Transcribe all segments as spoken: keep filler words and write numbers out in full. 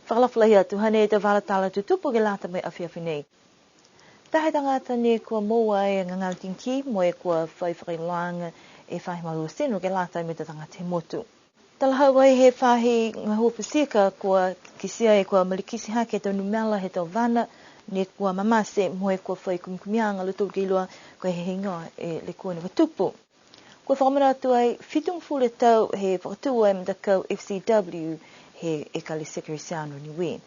Fakaalofa lahi atu, hanei e tau vala tala tutupu ke lata mo e afiafi nei. Taha e tagata ne kua moua e gagao dengue mo e kua fai fakailoaaga e faahi malolō tino ke lata mo e tau tagata he motu. Talahau ai he faahi gahua futi ika kua kitia e kua malikiti hake e tau numela he tau vana ne kua mamate mo e kua fai kumikumiaga ha lautolu ke iloa ko e heigoa e lekua ne kua tupu. Kua fakamanatu ai fitugofulu e tau he fakatū e matakau F C W he Ekalesia Kerisiano Niue.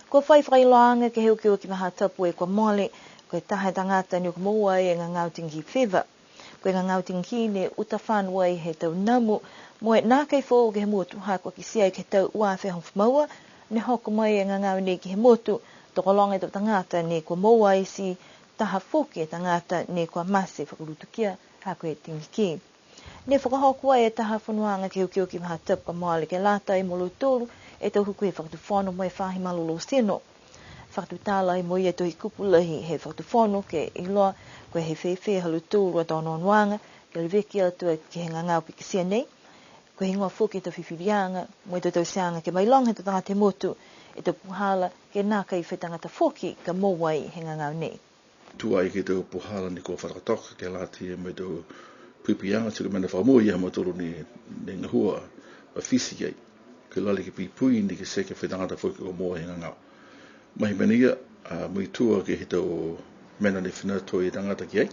Kua fai fakailoaaga ke he okioki faahi tapu kua mole, ko e taha e tagata ne kua moua e gagao dengue fever. Ko e gagao dengue ne uta fano ai he tau namu, mo e nākai foou ke he motu ha kua kitia ke he tau ua afe hogofulu ma ua, ne hoko mai e gagao nei ke he motu, tokologa e tau tagata ne kua moua ai ti taha foki e tagata ne kua mate fakalutukia ha ko e dengue. Ne fakahoko ai e taha fonoaga ke he okioki faahi tapu kua mole ke lata mo lautolu e tau hukui he fakatufono mo e faahi malolō tino. Fakatutala ai mo ia e Tohikupu Lahi he fakatufono ke iloa ko e fēfē ha lautolu a tau onoonoaga ke leveki atu ke he gagao ke kitia nei. Ko e heigoa foki e tau fifiliaga mo e tau tauteaga ke mailoga he tau tagata he motu e tau puhala ke nākai fai tagata foki ka moua ai he gagao nei. Tuai ke he tau puhala ne kua fakatoka ke lata mo e tau puipuiaga, ti ko e mena fakamua ia ha mautolu ne, ne gahua a fiti ai. Ke lali ke puipui ni ke seke fai tagata foki ka moua he gagao. Mai he mena ia, a, muitua ke he tau mena ne fina atu e tagata ki ai.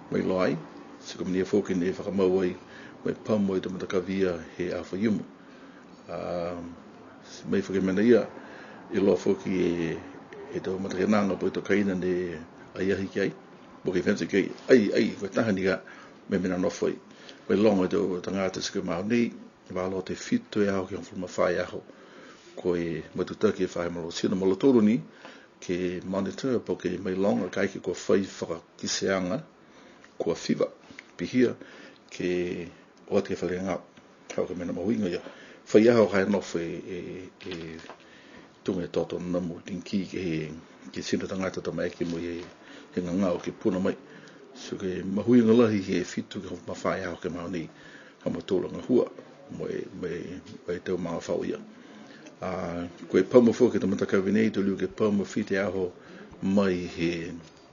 Mailoa ai, ti ko e mena ia foki ne fakamau ai, mo e pamu e tau matakavi ia he aho Faiumu. A, mai foki e mena ia, iloa foki e, e tau matakainaga po ke tau kaina ne aiahi ki ai, po ke fensa ki ai, ai, ai, ko e taha ni ka, mo e mena nofo ai. Mailoga e tau tagata ti ko e mahina nei, valote fitu e aho ke hogofulu ma fā e aho. Ko e matutaki e faahi malolō tino mo lautolu ni, ke monitor po ke mailoga kaeke kua fai fakakiteaga, kua fever, pihia, ke o atu ke he fale gagao. Ka ko e mena mahuiga ia. Fai aho ka e nofo e, e, e tuga e toto namu dengue ke he, ke he tino tagata ta maeke mo e he gagao ke puna mai. So ko e mahuiga lahi he fitu ke hogofulu ma fā e aho ke he mahina nei. Ha mautolu a gahua, mo e, mo e, mo e tau magafaoa ia. A, ko e pamu foki e tau matakavi nei, to liu ke pamu fitu e aho mai he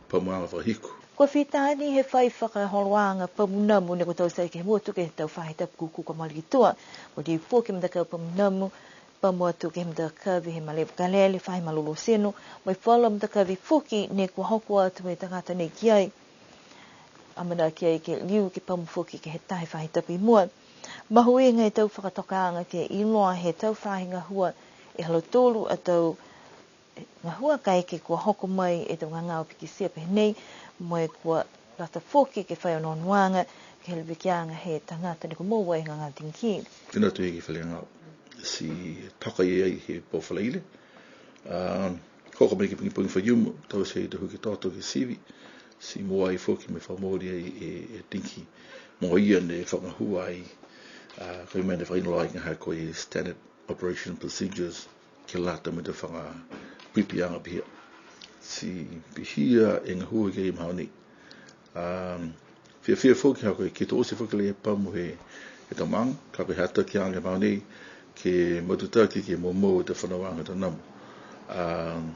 pamuaga fakahiku. Kua fita ni he fai fakaholoaga pamu namu ne kua taute ke he motu ke he tau faahi tapu kua mole ki tua. Mo e liu foki e matakau pamu namu, pamu atu ke he matakavi he malē vakalele, faahi malolō tino, mo e falu a matakavi foki ne kua hoko atu e tagata nei ki ai. Amanaki ai ke liu ke pamu foki ke he taha e faahi tapu i mua. Mahuiga e tau fakatokaaga ke iloa he tau faahi gahua e ha lautolu a tau gahua kaeke kua hoko mai e tau gagao pikitia pehē nei, mo e kua lata foki ke fai onoonoaga, ke he levekiaga he tagata ne kua moua e gagao dengue. Fina atu ke he fale gagao. Ti toka ia ai he pō Falaile. A, hoko mai ke he pogipogi Faiumu, taute e tau huki toto ke sivi, ti moua ai foki mo e fakamooli ai e, e dengue. Mo ia ne fakagahua ai, a, ko e mena ne fakailoa ai ha ko e standard operation procedures ke lata mo e tau fakapuipuiaga pihia. Ti pihia e gahua ke he mahina nei. Um, fiafia foki ha ko e kito oti foki lahi e pamu he, he tau maaga, ka ko e hatakiaga he mahina nei, ke matutaki ke moumou e tau fanauaga he tau namu. Um,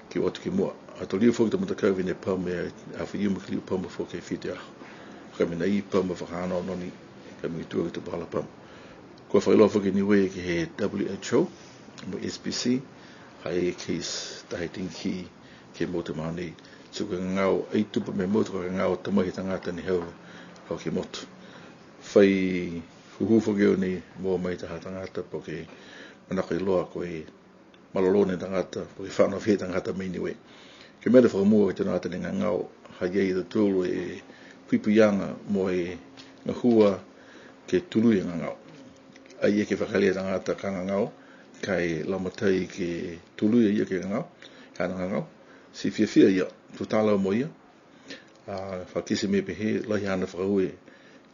ke o atu ki mua. A, to liu foki e tau matakavi ne pamu e aho Faiumu ke liu pamu foki he fitu e aho. Ka e mena ia pamu fakahanohano ni, ka e muitua ke he tau puhala pamu. Kua fakailoa foki e Niue ke he W H O, mo e S P C, ha i ai e case taha e dengue ke he motu he mahina nei. Ti ko e gagao ai tupu mai he motu, ko e gagao ta mai he tagata ne hau, hau ke he motu. Fai hūhū foki au nei, moua mai taha tagata, po ke manako iloa ko e malolō ni e tagata, po ke fano fē tagata mai Niue. Ko e mena fakamua ke he tau tagata ne gagao, ha i ai e tautolu e puipuiaga mo e gahua ke tului e gagao. Ai eke fakalahi e tagata ka gagao, ka e lagomatai ke tului a ia ke gagao, ka gagao. Ti fiafia ia, tutala mo ia, a, fakakite mai pehē, lahi haana fakaaue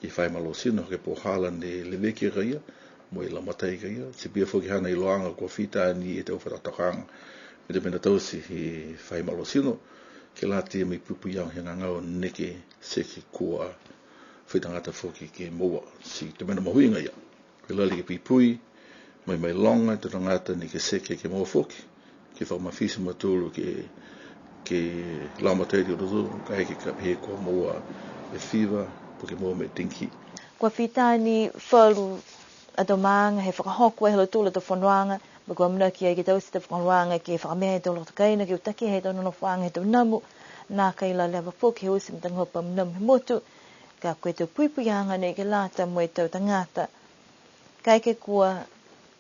ke he faahi malolō tino, ke he puhala ne leveki aki a ia, mo e lagomatai aki a ia, ti pihia foki haana iloaaga kua fita ni e tau fakatokaaga. Mo e tau mena taute he faahi malolō tino, ke lata mo e puipuiaga he gagao neke ti kua fai tagata foki ke moua. Ti ko e mena mahuiga ia. Ko e lali ke puipui, Mai, mailoga e tau tagata ne ke seke ke moua foki, ke fakamafiti a mautolu ke, ke lagomatai a lautolu, kaeke ka pehē kua moua e fiva, po ke moua mo e dengue. Kua fita ni falu a tau maaga he fakahoko e ha lautolu a tau fonoaga, mo e kua amanaki ai ke taute e tau fakaholoaga ke fakamea e tau loto kaina ke uta kehe e tau nonofoaga he tau namu, nākai la leva foki he oti e matagahua pamu namu he motu, ka ko e tau puipuiaga nei ke lata mo e tau tagata. Kaeke kua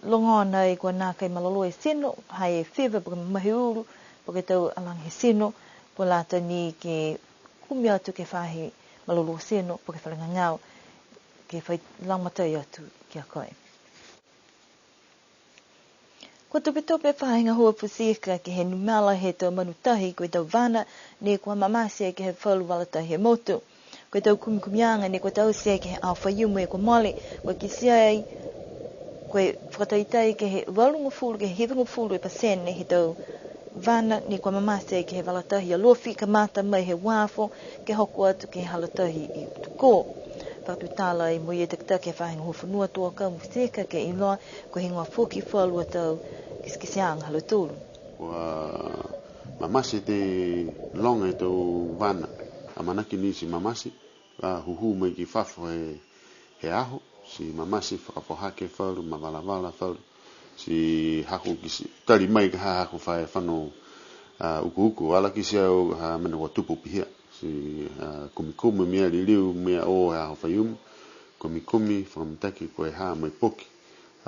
logona ai kua nākai malolō e tino, ha e fiva po ke mamahi ulu, po ke tau alaga he tino, kua lata ni ke kumi atu ke he faahi malolō tino, po ke fale gagao, ke fai lagomatai atu ki a koe. Kua tupetupe e faahi gahua futi ika ke he numela he tau manu tahi ko e tau vana, ne kua mamate ke he falu vala tahi he motu. Ko e tau kumikumiaga ne kua taute ke he aho Faiumu kua mole, kua kitia ai, kua fakataitai ke he valugofulu ke he hivagofulu e pasene he tau vana ne kua mamate ke he vala tahi Alofi, kamata mai he uafo, ke hoko atu ke he hala tahi i Utuko. Fakatutala ai mo e takitaki he faahi gahua fonua, Tō Akau mo Futi Ika, ke iloa ko e heigoa foki falu a tau kitekiteaga ha lautolu. Kua mamate e loga he tau vana, amanaki ni ti mamate, a, hūhū mai ki fafo he, he aho, ti mamate fakafohake falu, mavalavala falu, ti hako ki ti, tali mai ka ha hako fai fano, a, ukuuku, ala kitia au ha mena kua tupu pihia, ti, a, kumikumi mena liliu mena o he aho Faiumu, kumikumi, fakamitaki ko e ha mo e poki,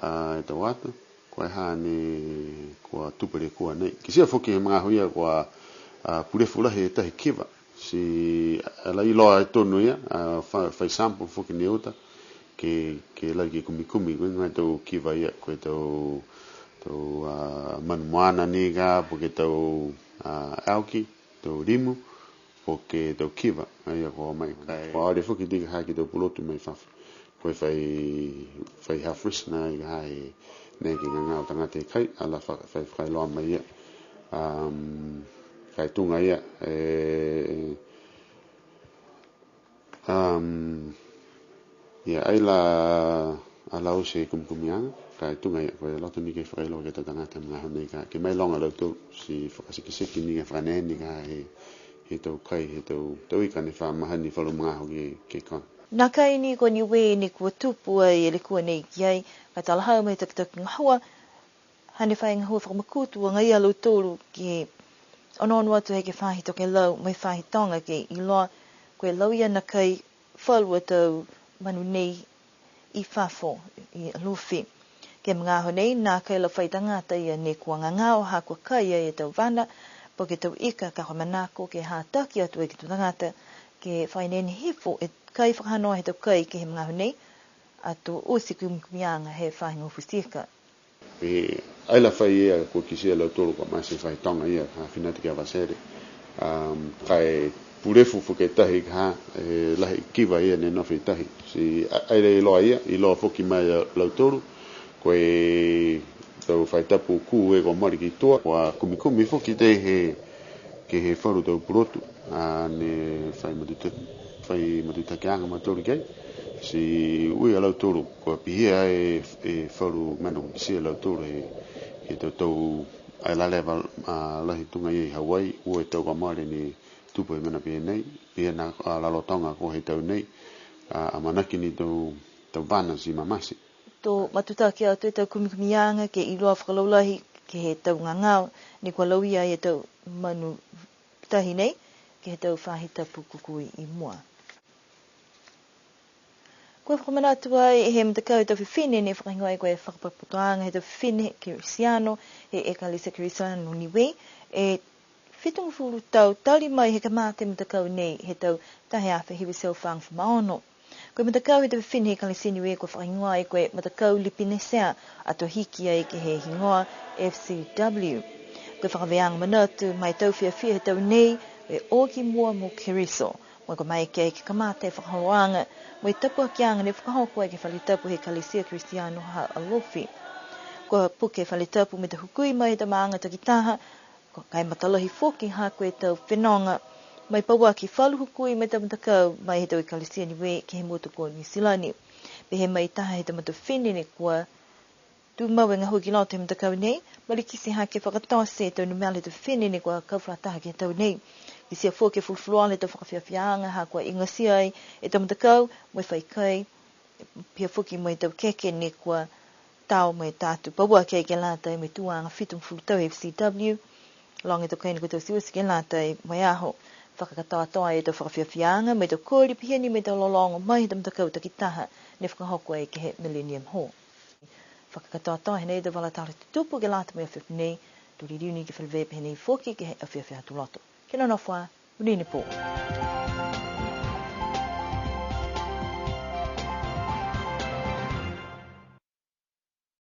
a, e tau ata, ko e ha ne kua tupu lekua nei. Kitia foki he magaaho ia kua, a, pulefu lahi e tahi kiva. Ti, a, la iloa e tonu ia, a, fa-, fai sample foki ne uta, ke, ke lali ke kumikumi, ko e heigoa e tau kiva ia, ko e tau, tau, a, manu moana ni ka, po ke tau, a, algae, tau limu, po ke tau kiva, a ia kua o mai. Ka e, kua ole foki ti ka ha ke he tau pulotu mai fafo. Ko e fai, fai harvest na i ka ha e, ne ke gagao tagata he kai, ala fa-, fai fakailoa mai ia. Um, ka e tuga ia, e, um, ia, ai la, a la oti e kumikumiaga, ka e tuga ia, ko e loto ni ke fakailoa ke he tau tagata he magaaho nei ka, ke mailoga a lautolu, ti fakatikitiki ni ke fakanei ni ka he, he tau kai, he tau, tau ika ne fa mahani falu magaaho ke, ke kona. Nākai ni ko Niue ne kua tupu ai e lekua nei ki ai, ka talahau mai he takitaki gahua, hane fai gahua fakamakutu agaia a lautolu ke onoono atu he ke he faahi tokelau mo e faahi toga ke iloa ko e lauia nākai falu a tau manu nei i fafo i Alofi. Ke he magaaho nei, nākai la fai tagata ia ne kua gagao ha kua kai ai e tau vana, po ke tau ika ka kua manako ke hataki atu ai ke he tau tagata, ke fai nei ni hifo e kai fakahanoa he tau kai ke he magaaho nei, ato oti e kumikumiaga he faahi gahua futi ika. Pehē, ai la fai ia kua kitia e lautolu kua mate e faahi toga ia, ha Finatu Keavasere. Um, ka e pulefu foki e tahi ka ha, e lahi kiva ia ne nofo he tahi. Ti a-, ai la iloa ia, iloa foki mai a lautolu, ko e tau faahi tapu kū e kua mole ki tua, kua kumikumi foki tei he, ke he falu tau pulotu, a, ne fai matuta-, fai matutakiaga a mautolu ki ai. Ti ui a lautolu, kua pihia e, e falu mena kua kitia e lautolu he, he tau tau ai la leva, a, lahi tuga ia i Hawaii, ua e tau kua mole ne tupu e mena pehē nei, pihia na, a, lalotoga ko e he tau nei, a, amanaki ni tau, tau vana ti mamate. To matutaki atu e tau kumikumiaga ke iloa fakalaulahi ke he tau gagao ne kua lauia e tau manu tahi nei ke he tau faahi tapu kukū i mua. Kua fakamanatu ai he matakau he tau fifine ne fakahigoa ai ko e Fakapotopotoaga he tau Fifine Kerisiano he Ekalesia Kerisiano Niue, e fitugofulu tau tali mai he kamata e matakau nei he tau taha e afe hiva e teau fagofulu ma ono. Ko e matakau he tau fifine he Ekalesia Niue kua fakahigoa ai ko e Matakau Lipinisea ato hiki ai ke he higoa F C W. Ko e fakavēaga manatu ma e tau fiafia he tau nei, e o ki mua mo Keriso. Mo e kua maeke ke kamata e fakaholoaga, mo e tapuakiaga ne fakahoko ai ke he fale tapu he Ekalesia Kerisiano ha Alofi. Kua puke e fale tapu mo e tau hukui mai he tau maaga takitaha, ka e matalahi foki ha ko e tau fenoga, mo e pauaki falu hukui mo e tau matakau mai he tau Ekalesia Niue ke he motu ko Niu Silani. Pehē mai taha he tau matua fifine ne kua Tumau e gahua ki loto he matakau nei, malikiti hake fakatote e tau numela he tau fifine ne kua kau fakalataha ke he tau nei. Kitia foki e fulufuluola he tau fakafiafiaaga ha kua igatia ai e tau matakau, mo e fai kai, pihia foki mo e tau keke ne kua tao mo e tatu. Pauaki ai ke lata mo e tuaga fitugofulu tau he F C W, loga e tau kai ne kua taute ke lata mo e aho. Fakakatoatoa e tau fakafiafiaaga mo e tau koli pihia ni mo e tau lologo mai he tau matakau takitaha ne fakahoko ai ke he Millennium Hall. Fakakatoatoa he nei e tau vala tala tutupu ke lata mo e afiafi nei, to liliu ni ke feleveia pehē nei foki ke he afiafi Aho Tuloto. Kia nonofo ā, monuina e pō.